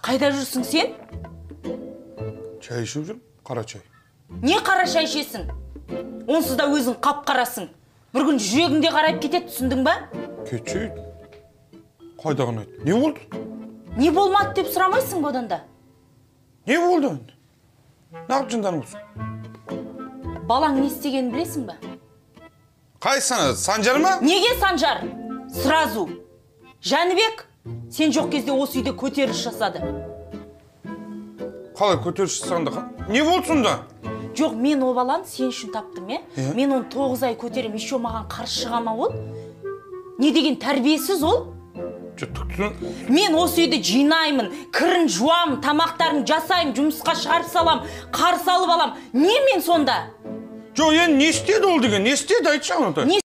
Қайда жүрсің сен? Шай ішіп жүрмін, қара шай. Не қара шай ішесің? Онсыз да өзің қап-қарасың. Бір күн жүрегің де қарайып кетеді, түсіндің ба? Кетші. Қайдағыны айт. Не болды? Не болмады деп сұрамайсың ба одан да? Не болды? Неғып жынданып отырсың? Балаң не істегенін білесің ба? Қайсысына? Санжар ма? Неге Санжар? Сразу. Жәнібек, сен жоқ кезде осы үйде көтеріліс жасады. Қалай көтеріліс жасағанда? Не болды сонда? Жоқ, мен о баланы сен үшін таптым, е? Мен оны 9 ай көтерем, еще маған қарсы шыға ма ол? Не деген тәрбиесіз ол? Мен осы үйді жинаймын, кірін жуамын, тамақтарын жасаймын, жұмысқа шығарып салам, қарсы алып алам. Не мен сонда? Жоқ, енді не істеді ол деген? Не істеді, айтшы аны? Не